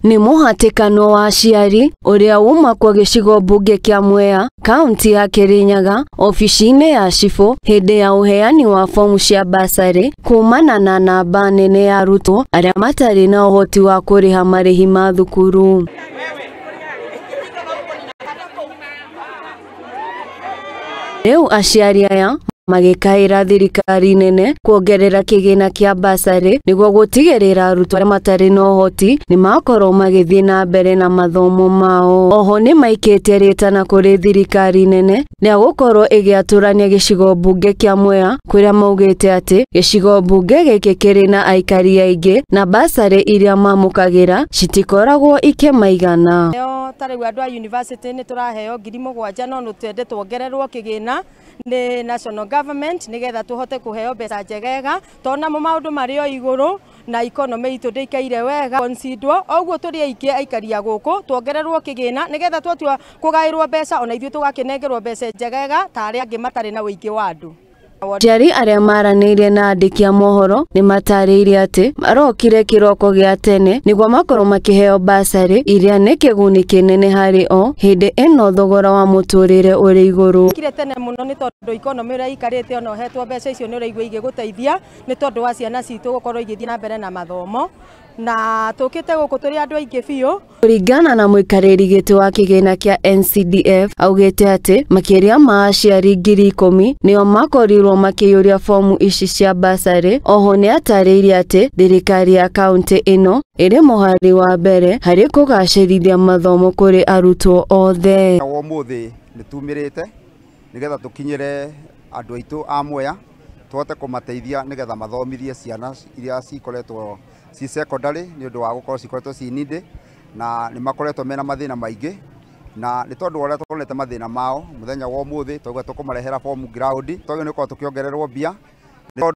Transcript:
Nĩ mũhatĩkano wa aciari ũrĩa uma kwa gĩcigo mbunge kĩa Mwea, kaunti ya Kirinyaga, obici-inĩ ya cibũ hĩndĩ ya ũheani wa fomu cia basarĩ kumana na namba nene ya arutwo arĩa matarĩ na ũhoti wa kũrĩha marĩhi ma thukuru. Rĩu aciari aya magĩkaĩra thirikari nene kuongerera kĩgĩna kĩa basarĩ nĩguo gũtigĩrĩra arutwo arĩa matarĩ na ũhoti nĩmakorwo magĩthiĩ na mbere na mathomo mao. Oho nĩmaikĩtie rĩtana kũrĩ thirikari nene rĩa gũkorwo ĩgĩatũrania gĩcigo mbunge kĩa Mwea kũrĩa maugĩte atĩ gĩcigo mbunge gĩkĩ kĩrĩ na aikari aingĩ na basarĩ iria mamũkagĩra citikoragwo ikĩmaigana. Ta rĩu andũ a university nĩ tũraheo 7,000 no nĩ twende tuongererwo kĩgĩna nĩ national government nigetha tuhote kuheo mbeca njegega tondũ namo maũndũ marĩ o igũrũ na economy itũ ndĩikaire wega consider oguo tũrĩ aingĩ aikari a gũkũ tuongererwo kĩgĩna nigetha twatua kũgaĩrwo mbeca ona ithuĩ tũgakĩnengerwo mbeca njegega ta arĩa angĩ matarĩ na ũingĩ wa andũ. Aciari arĩa maranĩirie na andĩki a mohoro nĩmatarĩirie atĩ marokire kĩroko gĩa tene nĩguo makorwo makĩheo basarĩ iria nĩ kĩguni kĩnene harĩ o hĩndĩ ĩno thogora wa mũtũrĩre ũrĩ igũrũ. Kire tene mũno nĩ tondũ economy ũrĩa ikarĩte ona ũhetwo mbeca icio nĩ ũraigua igĩgũteithia nĩ tondũ wa ciana citũ gũkorwo igĩthiĩ na mbere na mathomo na tũkĩte gũkũ tũrĩ andũ aingĩ biũ. Kũringana na mũikarĩri gĩtĩ wa kĩgĩna kĩa NCDF augĩte atĩ makĩria ma aciari 10,000 nĩo makorirwo makĩiyũria fomu ici cia basarĩ. Oho nĩatarĩirie atĩ thirikari ya kaunti ĩno ĩrĩ mũhari wa mbere harĩ kũgacĩrithia mathomo kũrĩ arutwo othe. Ũmũthĩ nĩtumĩrĩte nĩgetha tũkinyĩre andũ aitũ a Mwea tũhote kũmateithia nĩgetha mathomithie ciana iria cikoretwo ci secondary nĩ ũndũ wa gũkorwo cikoretwo ci needy na nĩ makoretwo mena mathĩna maingĩ na nĩ tondũ wa ũrĩa tuonete mathĩna mao mũthenya wa ũmũthĩ twauga tũkũmarehera fomu ground twagĩrĩirwo nĩ gũkorwo tũkĩongererwo mbia